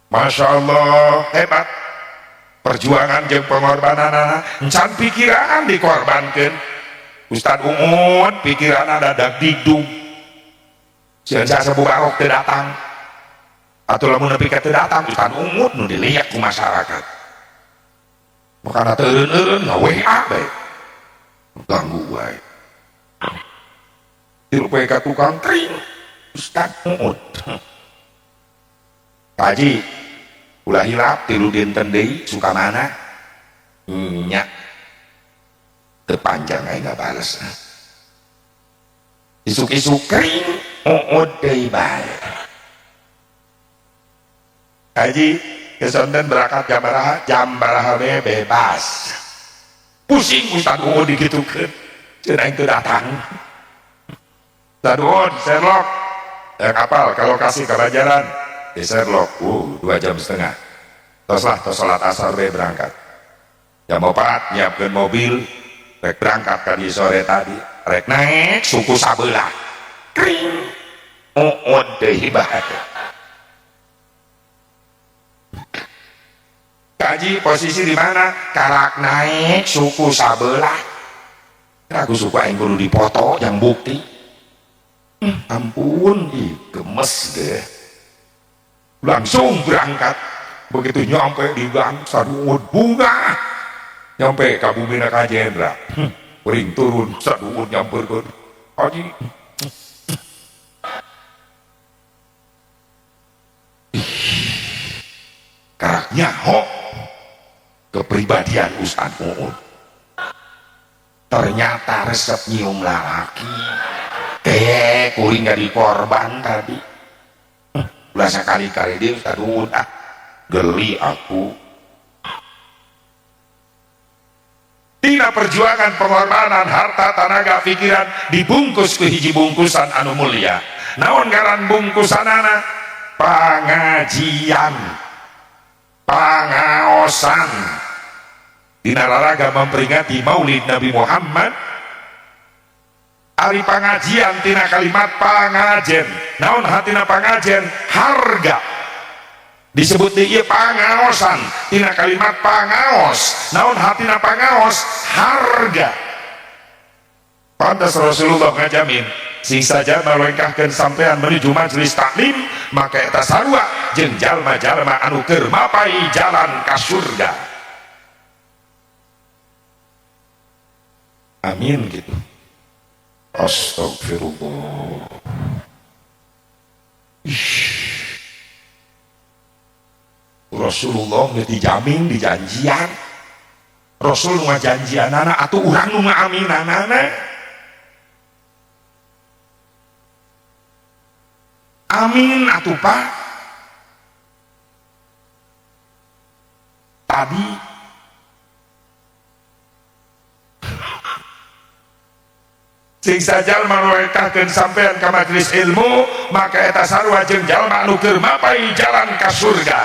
Masya Allah, hebat perjuangan jeung pengorbanan, encan pikiran dikorbankan. Ustad Uud pikiran ada dagdigdug sieun sasepuh barok teu datang atau lamun nepi ka teu datang Ustad Uud nu dilihat ku masyarakat, makana teu eureun-eureun nga-WA bae, ganggu wae. Tilu poe ka tukang kering Ustad Uud, Pak Haji, ulah hilap, 3 dinten deui Sukamana nya. Teu panjang aing ngabales. Isuk-isuk kering Uud deui bae. Haji, kesonten berangkat jam baraha? Jam baraha we bebas. Pusing Ustad Uud digitukeun, cenah aing teu datang. Ustad Uud share loc yang apal kalau kasih ke Banjaran di share loc, 2,5 jam. Tos lah, tos salat asar be berangkat jam 4, nyiapkeun mobil rek berangkat tadi sore tadi, rek naik suku sabelah kring Uud deui bae. Kaji, posisi di mana? Karak naik suku sabelah. Aku suku aing kudu dipoto yang bukti. Ampun, ih gemes deh. Langsung berangkat. Begitu nyampe di gang Saduud bunga. Nyampe ka bumina ka Jendra. Kuring turun Saduud nyamperkeun. Haji. Karak nyaho kepribadian Ustad Uud. Ternyata resep nyium lalaki. Kuring jadi korban tadi. Ulah sekali-kali dia Ustad Uud, ah geli aku. Tina perjuangan, pengorbanan, harta, tenaga, pikiran dibungkus ke hiji bungkusan anu mulia. Naon ngaran bungkusanana? Pangajian, pangaosan. Dina raraga memperingati Maulid Nabi Muhammad. Ari pangajian tina kalimat pangajen. Naon hatina pangajen? Harga. Disebut di ieu pangaosan tina kalimat pangaos. Naon hatina pangaos? Harga. Pantas Rasulullah ngajamin sing saja malengkahkeun sampean menuju majelis taklim, maka eta sarua jeung jalma-jalma anu keur mapai jalan ka surga. Amin gitu. Astagfirullah. Rasulullah geus dijamin, dijanjian. Rasul nu ngajanjianana atuh urang nu ngaaminanana. Amin atuh Pak. Tadi sing sajalma nu sampean ka majelis ilmu, maka eta sarua jeung jalma anu keur mapai jalan ka surga.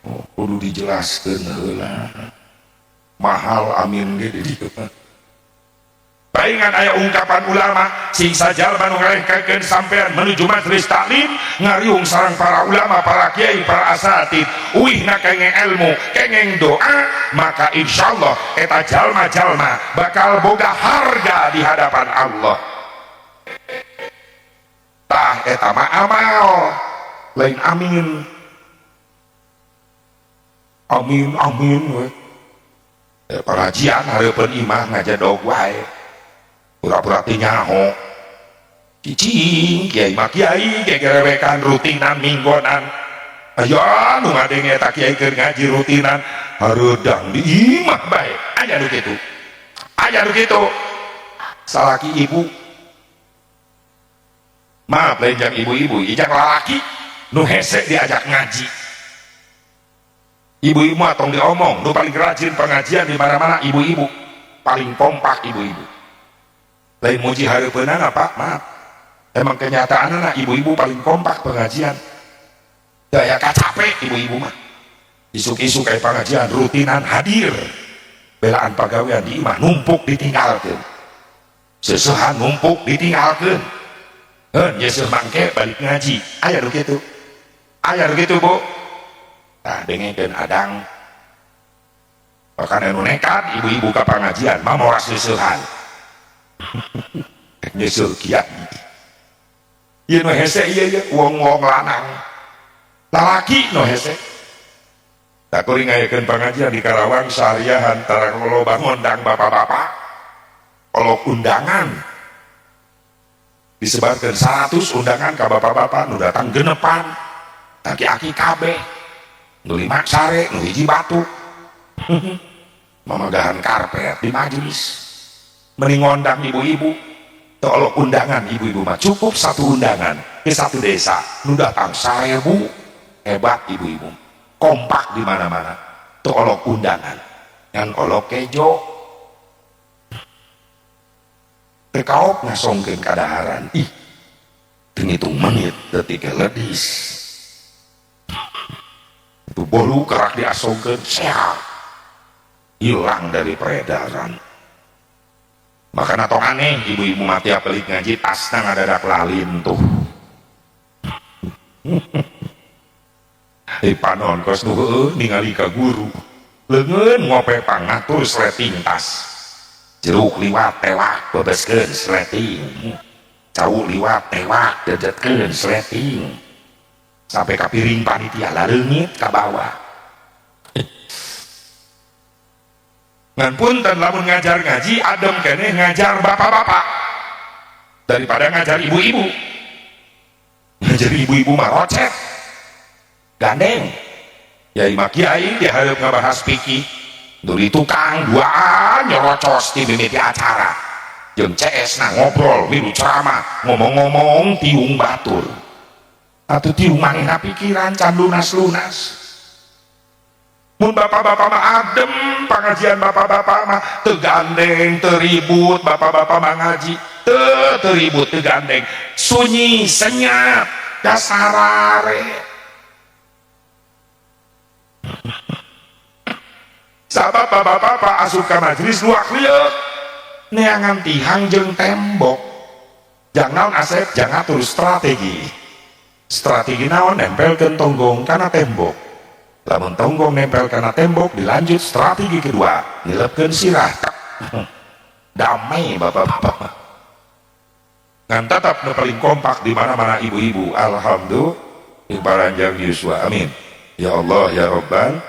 Oh, kudu dijelaskeun heula. Mahal amin ge di dieu. Paingan aya ungkapan ulama sing sajalma nu ngalengkahkeun sampean menuju majelis taklim, ngariung sareng para ulama, para kiai, para asatid, uihna kengeng ilmu, kengeng doa, maka insyaallah eta jalma-jalma bakal boga harga di hadapan Allah. Tah eta mah amal, lain amin. Amin amin we. Pengajian hareupeun imah ngajedog wae. Pura-pura teu nyaho. Cicing kiai mah kiai gegerewekan rutinan minggonan. Aya nu ngadenge eta kiai keur ngaji rutinan hareudang di imah bae. Aya nu kitu. Aya nu kitu. Salaki ibu. Maaf lain jang ibu-ibu, ijang lalaki nu hese diajak ngaji. Ibu-ibu atong diomong, nu paling rajin pengajian di mana-mana ibu-ibu, paling kompak ibu-ibu. Lain muji hareupeunana Pak, maaf. Emang kenyataanna ibu-ibu paling kompak pengajian. Daya kacape ibu-ibu mah. Isuk-isuk kayak pengajian rutinan hadir. Belaan pagawean di imah numpuk ditinggalkeun. Sesehan numpuk ditinggalkeun. Heuh, yeuseuh mangke balik ngaji. Aya nu kitu. Aya gitu bu. Tah dengekeun adang. Bahkan anu nekat ibu-ibu ka pangajian mah moras seuseuhan. Nyeuseul kiai. Ieu nu hese ieu ieu wong-wong lanang. Lalaki nu hese. Tak kuring ngayakeun pangajian di Karawang seharian tara loba ngondang bapak-bapak. Kolok undangan. Disebarkan 100 undangan ka bapak-bapak nu datang genepan. Aki-aki kabeh. Nu 5 sare, nu hiji batuk. Mamagahan karpet di majelis. Mending ngondang ibu-ibu. Tolok undangan ibu-ibu mah cukup satu undangan ke satu desa nu datang 1000. Hebat ibu-ibu, kompak di mana-mana. Tolok undangan yang kolok kejo tekaop ngasongkeun kadaharan. Ih, teu ngitung menit detik ledis itu bolu kerak diasongkeun sehat hilang dari peredaran. Makana tong aneh ibu-ibu mati apelik ngaji tasna ngadadak lalin tuh. Panon kos nu heueuh ningali ka guru. Leungeun ngope pangatur sleting tas. Jeruk liwat tewak bebeskeun sleting. Cau liwat tewak dedetkeun sleting. Sampai ka piring panitia laleungit ka bawah. Ngan punten lamun ngajar ngaji adem keneh ngajar bapak-bapak daripada ngajar ibu-ibu. Ngajar ibu-ibu mah rocet gandeng. Yai mah kiai dihareup ngabahas fikih duri tukang duaan nyerocos di mimiti acara jeung CS na ngobrol milu ceramah ngomong-ngomong tiung batur atuh tiung manehna pikiran can lunas-lunas. Mun bapak-bapak mah adem pengajian bapak-bapak mah teu gandeng teu ribut, bapak-bapak mah ngaji teu ribut teu gandeng, sunyi senyap dasarare. Sabab bapak-bapak asup ka majelis luak lieuk neangan tihang jeung tembok. Jangan naon asep, jangan atur strategi. Strategi naon? Nempelkeun tonggong kana tembok. Lamun tonggong nempel kana tembok dilanjut strategi kedua, nilepkeun sirah. Damai bapak-bapak. Ngan tetap nu paling kompak di mana-mana ibu-ibu. Alhamdulillah paranjang yuswa. Amin. Ya Allah ya Rabbal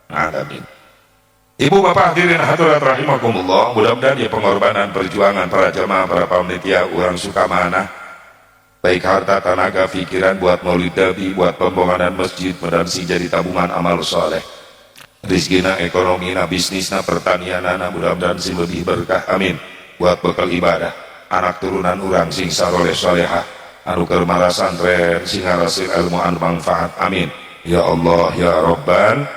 alamin. Ibu bapak hadirin hadirat rahimakumullah, mudah-mudahan ya pengorbanan perjuangan para jamaah, para panitia urang Sukamanah, baik harta, tenaga, pikiran buat maulid nabi, buat pembangunan masjid, mudah-mudahan sih jadi tabungan amal soleh. Rizkina, ekonomina, bisnisna, pertanianana, mudah-mudahan sih lebih berkah. Amin. Buat bekal ibadah, anak turunan urang sing saroleh solehah, anu keur marasantren sing ngarasil ilmu anu manfaat. Amin. Ya Allah ya Rabban.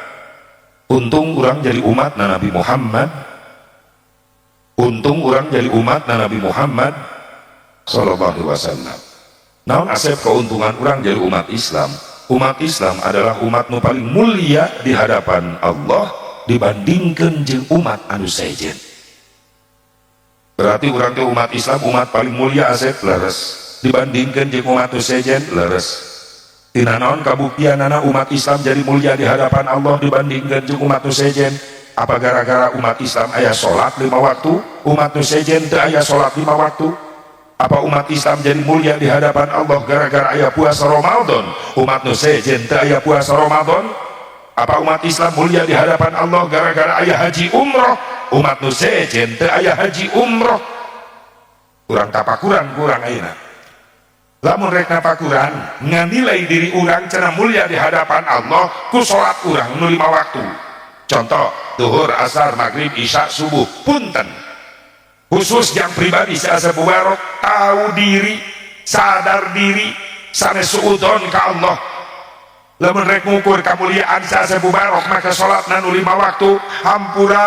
Untung urang jadi umat Nabi Muhammad. Untung urang jadi umat Nabi Muhammad sallallahu alaihi wasallam. Naon asep keuntungan urang jadi umat Islam? Umat Islam adalah umat nu paling mulia di hadapan Allah dibandingkan jeung umat anu sejen. Berarti urang teh umat Islam umat paling mulia asep leres dibandingkan jeung umat nu sejen leres. Tina naon kabuktianana umat Islam jadi mulia di hadapan Allah dibandingkan jeung umat nu sejen? Apa gara-gara umat Islam aya salat 5 waktu, umat nu sejen teu aya salat 5 waktu? Apa umat Islam jadi mulia di hadapan Allah gara-gara aya puasa Ramadan, umat nu sejen teu aya puasa Ramadan? Apa umat Islam mulia di hadapan Allah gara-gara aya haji umroh, umat nu sejen teu aya haji umroh? Kurang tapakuran kurang ayeuna. Lamun rek napakuran nganilai diri urang cenah mulia di hadapan Allah ku salat urang nu 5 waktu. Contoh zuhur, asar, maghrib, isya, subuh. Punten khusus yang pribadi si Asep Mubarok tahu diri, sadar diri, sanes suudon ka Allah. Lamun rek ngukur kamuliaan si Asep Mubarok maka salatna nu 5 waktu, hampura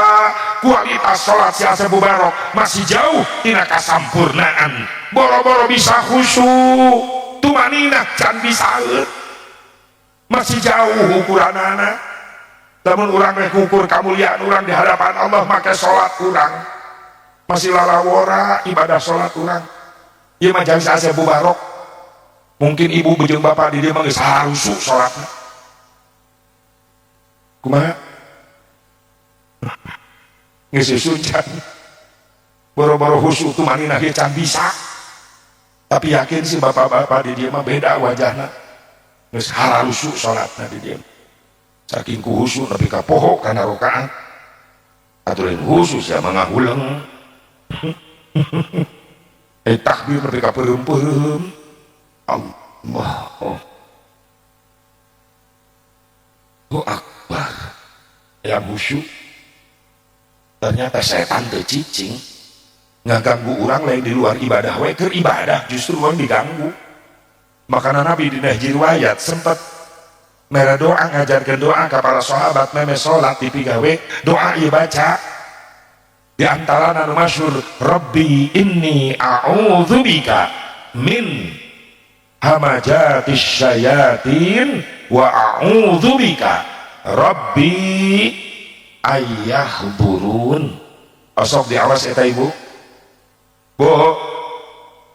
kualitas salat si Asep Mubarok masih jauh tina kasampurnaan. Boro-boro bisa khusyuk, tumaninah can bisaeun. Masih jauh ukuranana. Lamun urang rek ngukur kamuliaan urang di hadapan Allah maka salat urang masih lalawora ibadah salat urang. Ieu mah jang si Asep Mubarok. Mungkin ibu jeung bapak di dieu mah geus harusu salatna. Kumaha? Geus susu can. Boro-boro khusyuk tumaninah ge can bisa. Tapi yakin sih bapak-bapak di dieu mah beda wajahna. Geus hararusu salatna di dieu. Saking ku khusyuk nepi ka poho kana rakaat. Atuh lain khusyuk sia mah ngahuleng. Takbir nepi ka peureum-peureum. Allah Allahu Akbar. Yang khusyuk. Ternyata setan teu cicing. Ngaganggu urang lain di luar ibadah we keur ibadah justru urang diganggu. Makana Nabi dina hiji riwayat sempat mere doa ngajarkeun doa ka para sahabat meme salat dipigawe doa ieu baca. Di antara anu masyhur Rabbi inni a'udzubika min hamajatis syayatin wa a'udzubika Rabbi ayyahburun. Osok diawas eta ibu. Bu,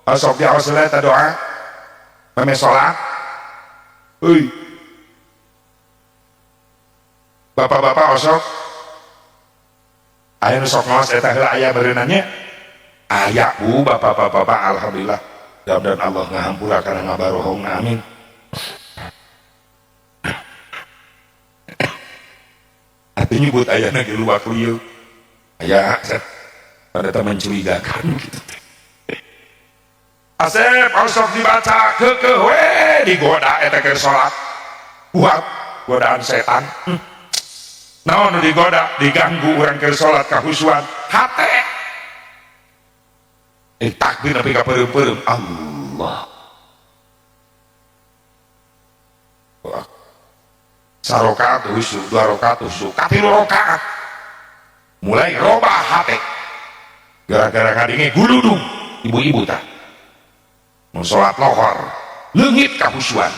osok diawas eta doa. Meme salat. Euy. Bapak-bapak osok. Aya nu sok ngaos eta heula aya beureunanya. Aya bu bapak-bapak alhamdulillah. Mudah-mudahan Allah ngahampura kana ngabarohong amin. Atuh nyebut ayana di luar lieu. Aya pada teman mencurigakan gitu. Asep osok dibaca keukeuh we digoda eta keur salat. Kuat godaan setan. Naon nu digoda diganggu urang keur salat kahusuan hate. Takbir nepi ka peureum-peureum Allah. Sarokaat khusyuk, dua rakaat khusyuk, katilu rakaat. Mulai robah hate. Gara-gara ngadenge guludung ibu-ibu tah. Mun salat lohor, leungit kahusuan.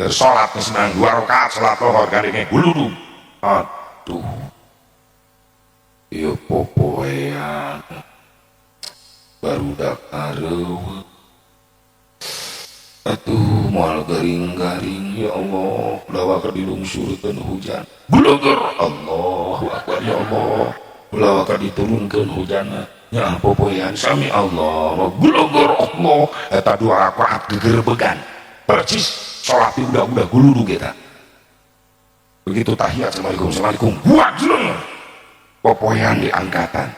Keur salat geus menang dua rakaat salat lohor ngadenge guludung. Aduh. Ieu popoean. Barudak areueuh. Atuh moal garing-garing ya Allah, lawa ka dilungsurkeun hujan. Gulugur Allahu akbar ya Allah. Lawa ka diturunkeun hujanna. Nya popoean sami Allah. Gulugur Allah. Eta dua rakaat gegerbegan. Persis salat udah-udah guludug eta. Begitu tahiyat assalamualaikum assalamualaikum. Buat jeleng. Popoean diangkatan.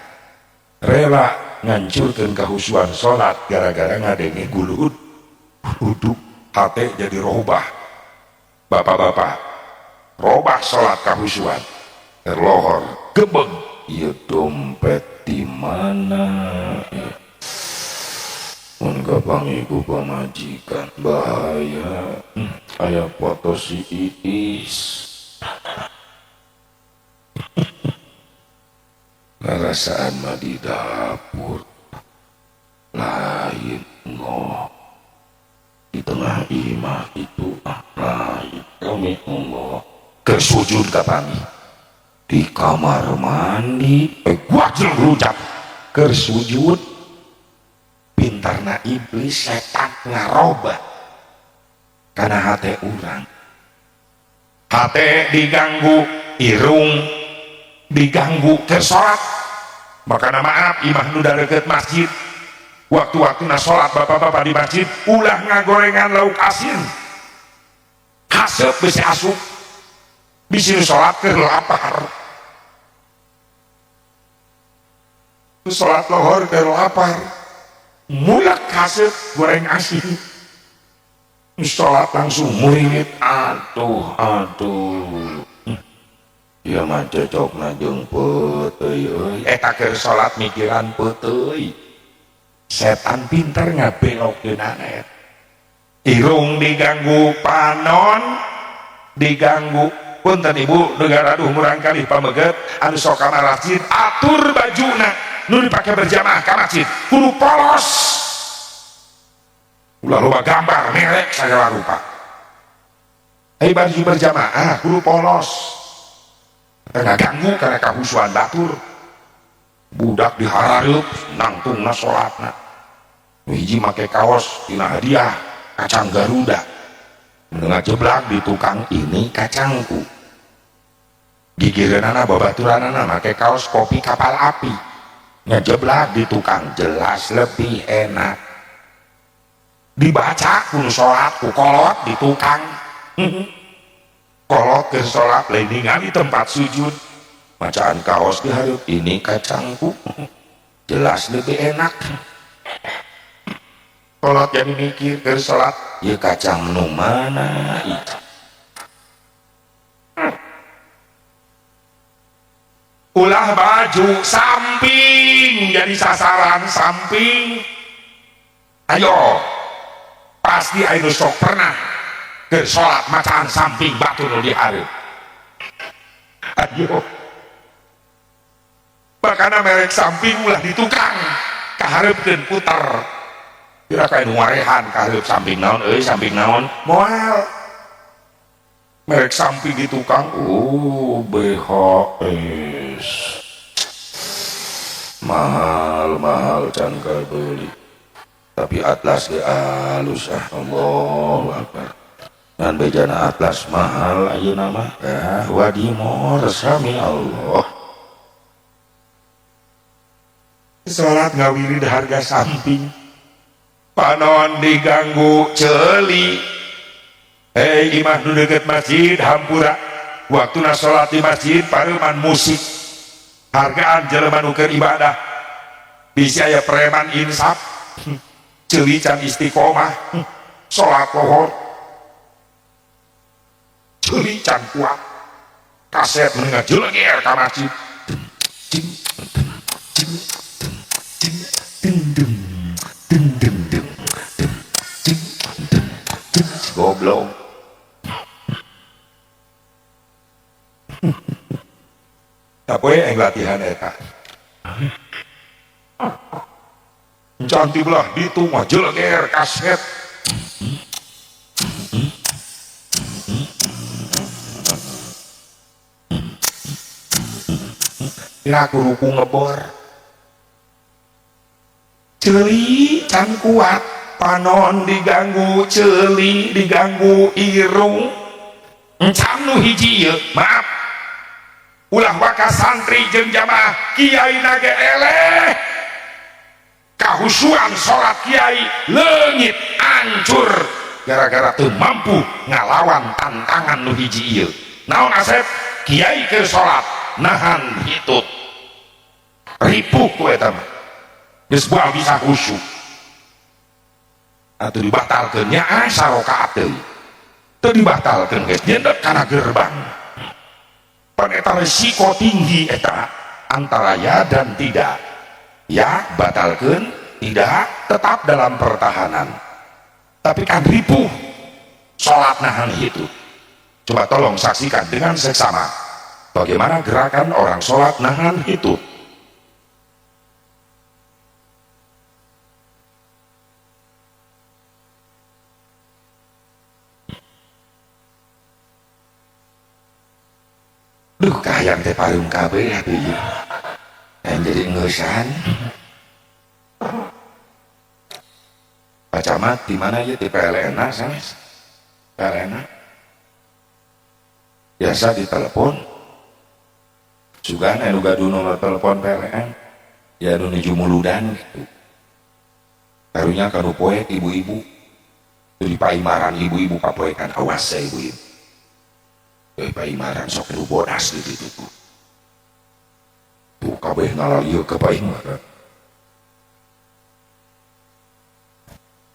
Rela ngancurkeun kahusuan salat gara-gara ngadenge gulud. Duduk hate jadi robah. Bapak-bapak robah salat kahusuan terlohor gebeg ieu dompet di mana mun kapanggih ku pamajikan bahaya aya foto si Iis ngarasaan mah di dapur lain Allah di tengah imah itu lain kami Allah kersujud kapangi di kamar mandi gua jeleng rucat kersujud pintarna iblis setan ngaroba karena hate urang hate diganggu irung diganggu kersolat makana maaf imah nu deket masjid waktu-waktu na sholat bapak-bapak di masjid ulah ngagorengan lauk asin haseup bisi asup bisi sholat keur lapar sholat lohor keur lapar mulak haseup goreng asin sholat langsung muringit aduh aduh ieu mah cocokna jeung peuteuy euy eta keur sholat mikiran peuteuy setan pintar ngabelokkeun anet irung diganggu panon diganggu punten ibu negara aduh murangkalih pameget anu sok ka masjid atur bajuna nu dipake berjamaah ka masjid kudu polos ulah loba gambar merek sagala rupa ai baju berjamaah kudu polos ngaganggu karena kahusuan batur budak dihareup nangtungna salatna hiji make kaos dina hadiah kacang Garuda ngajeblak di tukang ini kacangku gigireunana babaturanana make kaos kopi kapal api ngejeblak di tukang jelas lebih enak dibaca ku sholat ku kolot di tukang kolot ke sholat lain ningali tempat sujud bacaan kaos di hareup ini kacangku jelas lebih enak kolot jadi mikir ke sholat ya kacang nu mana itu ulah baju samping jadi sasaran samping ayo pasti ayo sok pernah ke sholat macaan samping batu nu dihareup ayo makana merek samping ulah di tukang kahareupkeun puter kira kayak nu warehan kahareup samping naon euy samping naon moal merek samping di tukang oh BHS mahal-mahal can beli tapi Atlas ge alus ah Allahu Akbar ngan bejana Atlas mahal ayeuna mah ah wadimor sami Allah salat ngawirid harga samping panon diganggu ceuli hei imah nu deukeut masjid hampura waktuna salat di masjid pareuman musik hargaan jelema nu keur ibadah bisi aya preman insaf ceuli can istiqomah salat lohor ceuli can kuat kaset ngajeleger ka masjid cing cing cing ding ding ding ding ding cing ding goblok tapi yang latihan eta cantik belah ditu ngajeleger kaset kira aku ruku ngebor ceuli can kuat panon diganggu ceuli diganggu irung encan nu hiji ieu maaf ulah waka santri jeung jamaah kiai nage eleh kahusuan salat kiai leungit hancur gara-gara teu mampu ngalawan tantangan nu hiji ieu naon Asep kiai keur salat nahan hitut ripuh ku eta mah geus moal bisa khusyuk atuh dibatalkeun nya asa rakaat deui teu dibatalkeun geus nyendet kana gerbang pan eta resiko tinggi eta antara ya dan tidak ya batalkeun tidak tetap dalam pertahanan tapi kan ripuh salat nahan itu coba tolong saksikan dengan seksama bagaimana gerakan orang salat nahan itu. Duh kahayang teh pareum kabeh atuh ieu. Hayang jadi ngeusan. Pak Camat di mana ieu di PLN sanes? PLN. Biasa ditelepon. Sugan anu gaduh nomor telepon PLN. Ya anu nuju muludan gitu. Karunya kanu poek ibu-ibu. Di paimaran ibu-ibu kapoekan awas ya ibu-ibu. Paimaran sok nu bodas di ditu tuh. Tuh kabeh ngalalieu ka paimaran.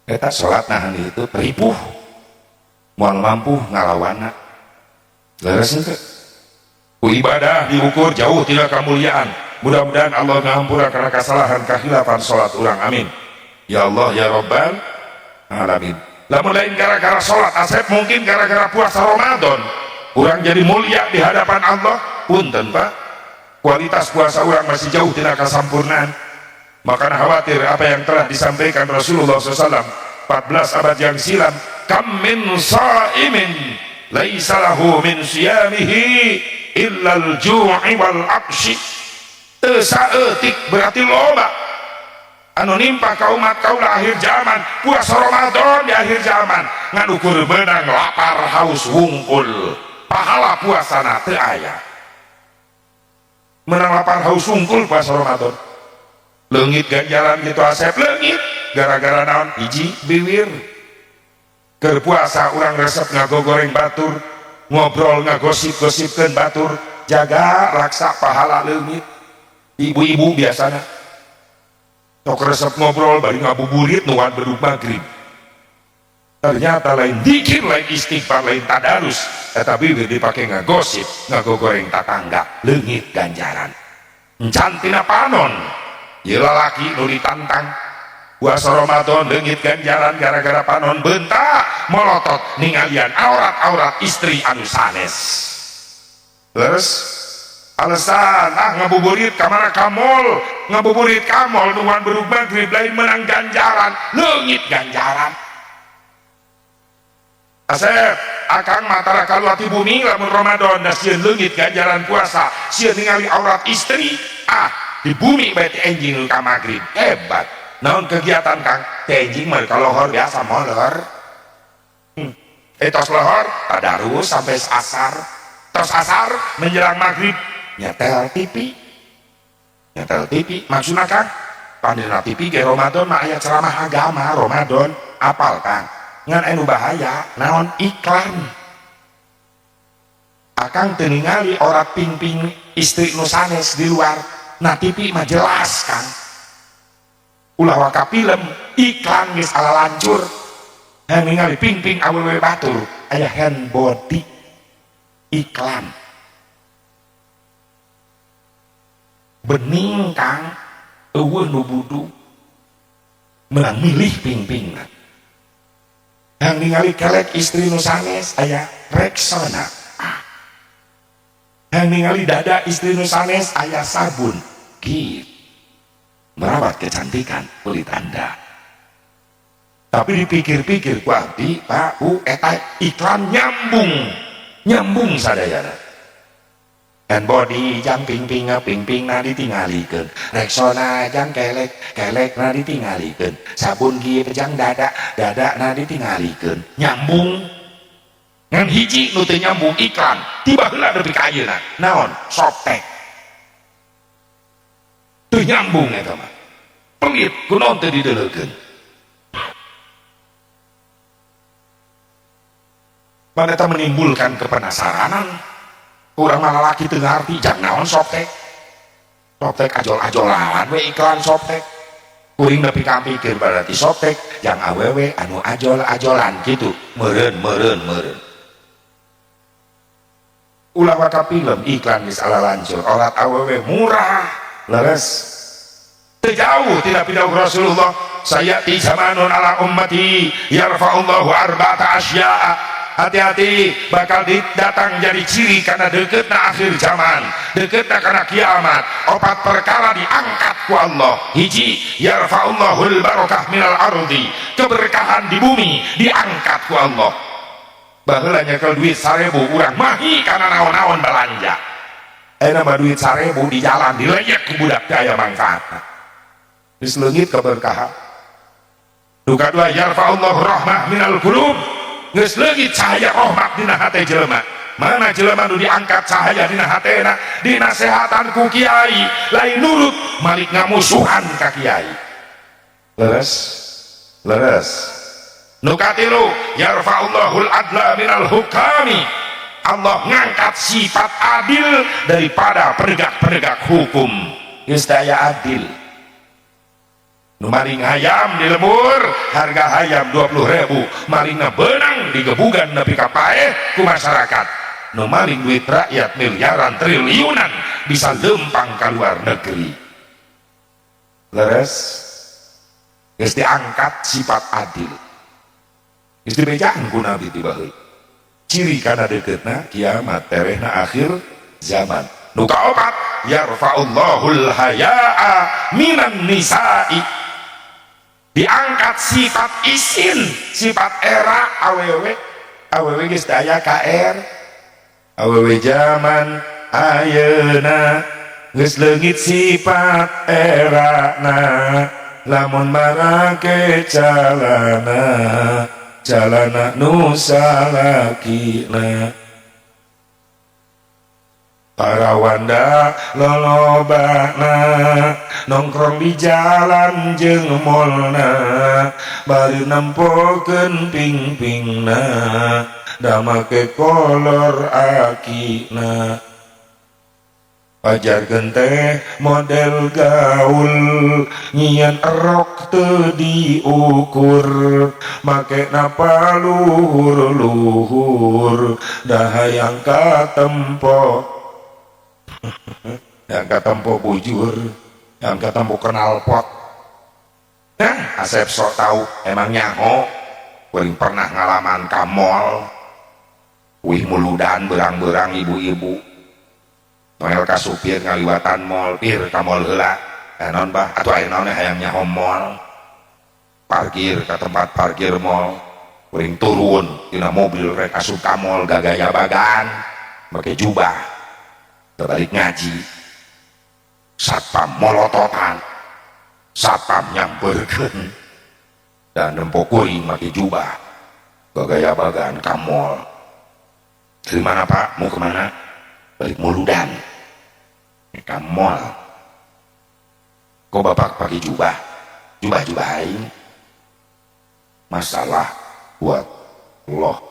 Eta salat nahan itu ripuh. Moal mampu ngalawanna. Leres henteu? Ku ibadah diukur jauh tidak kemuliaan. Mudah-mudahan Allah ngahampura karena kesalahan kahilafan salat urang. Amin. Ya Allah ya Rabbal alamin. Lamun lain gara-gara salat Asep mungkin gara-gara puasa Ramadan. Urang jadi mulia di hadapan Allah, punten Pak, kualitas puasa urang masih jauh tidak kesampurnaan. Maka khawatir apa yang telah disampaikan Rasulullah SAW 14 abad yang silam, kam min sa'imin laisa lahu min siyamihi illal ju'i wal aqshi. Teu saeutik berarti loba. Anu nimpa ka umat kaula akhir zaman, puasa Ramadan di akhir zaman ngan ukur beunang lapar haus wungkul, pahala puasana teu aya. Menang lapar haus wungkul puasa Ramadan. Leungit ganjaran gitu Asep, leungit gara-gara naon? Hiji biwir. Keur puasa urang resep ngagogoreng batur, ngobrol ngagosip-gosipkeun batur, jaga raksa pahala leungit. Ibu-ibu biasana sok resep ngobrol bari ngabuburit nuan bedug maghrib. Ternyata lain dikir, lain istighfar, lain tadarus, eta bibir dipake ngagosip, ngagogoreng tatangga, leungit ganjaran. Encan tina panon, ieu lalaki nu ditantang puasa Ramadan leungit ganjaran gara-gara panon bentak molotot ningalian aurat-aurat istri anu sanes. Terus alasan ah ngabuburit kamana kamol, ngabuburit kamol nuan bedug maghrib lain menang ganjaran, leungit ganjaran. Asep, akang mah tara kaluar ti bumi lamun Ramadan da sieun leungit ganjaran puasa, sieun ningali aurat istri, ah di bumi bae teh enjing ka maghrib. Hebat. Naon kegiatan Kang? Teh enjing mah ka lohor biasa molor. Tos lohor tadarus sampai asar. Tos asar menjelang maghrib nyetel TV. Nyetel TV maksudna Kang? Pandina TV ge Ramadan mah aya ceramah agama Ramadan, apal Kang? Ngan anu bahaya naon? Iklan. Akang teu ningali orat ping-ping istri nu sanes di luar. Nah TV mah jelas Kang. Ulah waka film, iklan geus ala lancur. Hayang ningali ping-ping awewe batur, aya hand body iklan. Bening Kang, eueuh nu budu. Menang milih ping-pingna. Yang ningali kelek istri nu sanes aya Rexona. Yang ningali dada istri nu sanes aya sabun. Gift. Merawat kecantikan kulit Anda. Tapi dipikir-pikir ku abdi, Pak, Bu, eta iklan nyambung. Nyambung sadayana. Hand body jang ping-ping ping-ping na ditingalikeun, Rexona jang kelek kelek na ditingalikeun, sabun Gift jang dada dada na ditingalikeun. Nyambung. Ngan hiji nu teu nyambung iklan, tiba heula nepi ka ayeuna. Naon? Softex. Teu nyambung eta mah. Pelit kunaon teu dideleukeun. Mana eta menimbulkan kepenasaranan. Urang mah lalaki teu ngarti jang naon Softex. Softex ajol-ajolan we iklan Softex. Kuring nepi ka pikir berarti Softex jang awewe anu ajol-ajolan kitu. Meureun meureun meureun. Ulah waka film iklan geus ala lancur, olat awewe murah. Leres. Teu jauh tina pidauh Rasulullah, sayati zamanun ala ummati yarfa'ullahu arba'ata asya'a. Hati-hati bakal datang jadi ciri karena deketna akhir zaman, deketna karena kiamat. Opat perkara diangkat ku Allah. Hiji, yarfa'ullahul barokah minal ardi, keberkahan di bumi diangkat ku Allah. Baheula nyekel duit 1000 urang mahi karena naon-naon belanja. Ayeuna mah duit 1000 di jalan dileyek ku budak teh aya mangfaatna. Geus leungit keberkahan. Nu kadua, yarfa'ullahu rahmah minal qulub, geus leungit cahaya rahmat dina hate jelema. Mana jelema nu diangkat cahaya dina hatena, dinasehatan ku kiai lain nurut malik ngamusuhan ka kiai. Leres leres. Nu katilu, yarfa'ullahul adla minal hukami, Allah ngangkat sifat adil daripada penegak-penegak hukum. Geus teu aya adil. Nu maling hayam di lembur harga hayam 20.000, malingna benang digebugan nepi ka paeh ku masyarakat. Nu maling duit rakyat miliaran triliunan bisa lempang ka luar negeri. Leres. Geus diangkat sifat adil. Geus dibejaan ku Nabi ti baheula. Ciri kana deketna kiamat, terehna akhir zaman. Nu kaopat, yarfa'ullahul haya'a minan nisa'i, diangkat sifat isin, sifat era awewe. Awewe geus daya KR, awewe zaman ayeuna geus leungit sifat erana. lamun marake calana calana nu salakina para wanda lolobana nongkrong di jalan jeung molna bari nempokeun ping-pingna da make kolor akina pajarkeun teh model gaul nyian erok teu diukur make napa luhur-luhur da hayang katempo yang katempo bujur, yang katempo knalpot. Nah, Asep sok tahu emang nyaho kuring pernah ngalaman ka mall wih muludan berang-berang ibu-ibu noel ka supir ngaliwatan mall pir ka mall heula naon bah atuh aya naon hayang nyaho mall parkir ka tempat parkir mall kuring turun tina mobil rek asup ka mall gagaya bagan make jubah balik ngaji satpam molototan satpam nyamperkeun dan nempo kuring make jubah gagaya bagan ka mall. Dari mana pak? Mau kemana? Balik muludan ka mall. Kok bapak pakai jubah? Jubah-jubah aing masalah buat Allah.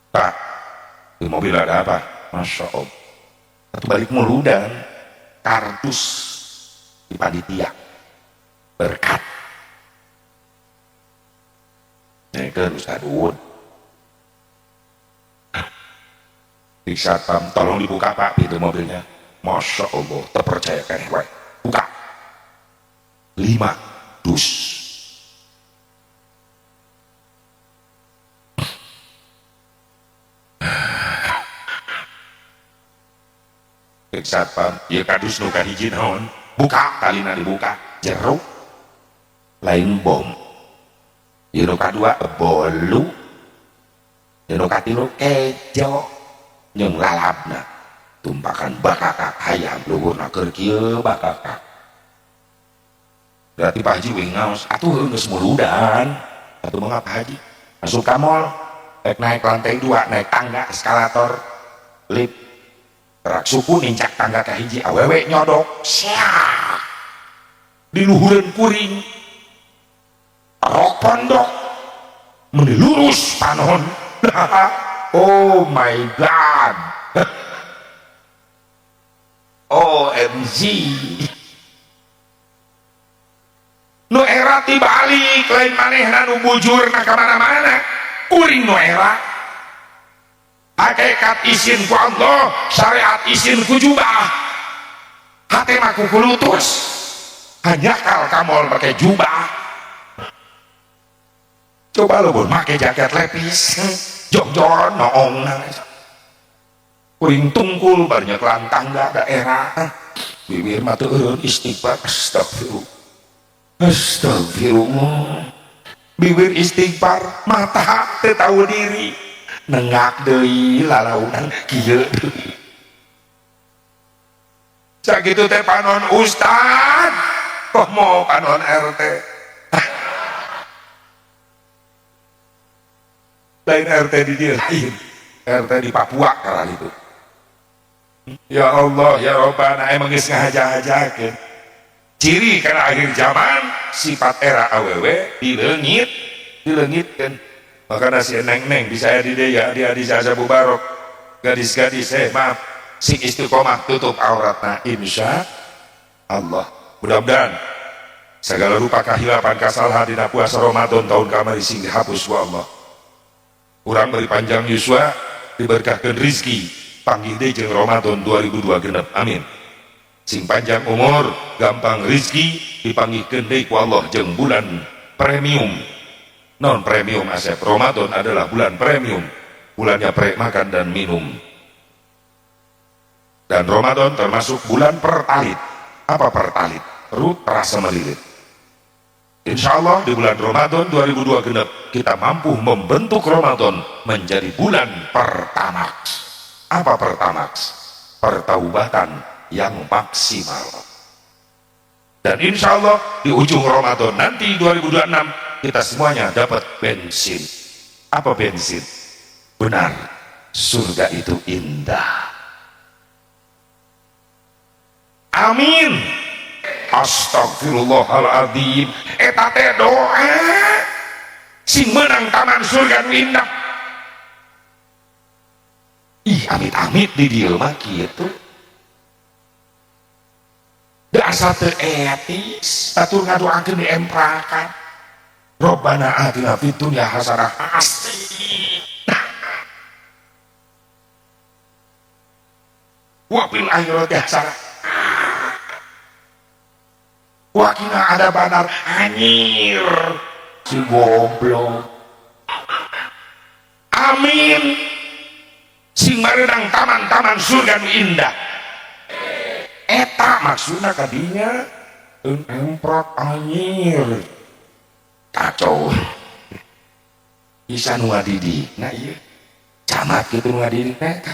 Pak, di mobil ada apa? Masya Allah. Satu balik muludan, kardus di panitia berkat. Nyekeun Ustaz Uud. Di satpam, tolong dibuka pak pintu mobilnya. Masya Allah, terpercaya kan? Buka. 5 dus. Satpam, ieu kadus nu kahiji naon? Buka, talina dibuka, jeruk lain bom. Ieu nu kadua bolu. Ieu nu katilu kejo jeung lalabna. Tumpakan bakakak hayam luhurna keur kieu bakakak. Berarti Pak Haji wing ngaos, atuh geus muludan. Atuh mangga Pak Haji. Masuk ka mall, rek naik lantai 2, naik tangga eskalator, lift. Rak suku nincak tangga ka hiji awewe nyodok siak di luhureun kuring rok pondok meni lurus panon. Oh my god. OMG. Nu era tibalik lain manehna nu bujurna ka mana-mana kuring nu era hakikat isin ku Allah, syariat isin ku jubah, hate mah ku kulutus, hanya kal kamol pakai jubah. Coba lo pun pakai jaket lepis, jongjon noong, kuring tungkul banyak lantangga daerah, bibir mah teu eureun istighfar, astagfirullah, astagfirullah, bibir istighfar, mata teu tahu diri. Nengak deui lalaunan kieu deui. Sakitu teh panon ustad, komo panon RT. Lain RT di dieu lain, RT di Papua karena itu. Ya Allah ya Robbana emang geus ngahaja-hajakeun. Ciri kana akhir zaman sifat era awewe dileungit, dileungitkeun. Maka si neng-neng bisa di dia di hadis Abu Barok gadis-gadis maaf sing istiqomah tutup auratna insya Allah. Mudah-mudahan segala rupa kahilapan kasalahan dina puasa Ramadan tahun kamari sing dihapus ku Allah. Urang beri panjang yuswa diberkahkeun rizki panggih deui jeung Ramadan 2002 genep amin. Sing panjang umur gampang rizki dipanggihkeun deui ku Allah jeung bulan premium. Non premium asep Ramadan adalah bulan premium, bulannya pre makan dan minum. Dan Ramadan termasuk bulan pertalit. Apa pertalit? Perut terasa melilit. Insya Allah di bulan Ramadan 2002 genep kita mampu membentuk Ramadan menjadi bulan pertamax. Apa pertamax? Pertaubatan, yang maksimal. Dan insya Allah di ujung Ramadan nanti 2026 kita semuanya dapat bensin. Apa bensin? Benar, surga itu indah. Amin. Astagfirullahaladzim. Eta teh doa sing menang taman surga nu indah. Ih, amit-amit di dieu mah kitu. Da asa teu etis, batur ngadoakeun di emprakan. Robbana atina fid dunya hasanah, pasti. Nah. Wa fil akhirati hasanah. Wa qina adzabannar. Anjir. Si goblok. Amin. Sing mareunang taman-taman surga nu indah. Eta maksudna kadinya emprak anjir. Kacau. Bisa nu ngadidikna ieu. Camat kitu nu ngadidikna eta.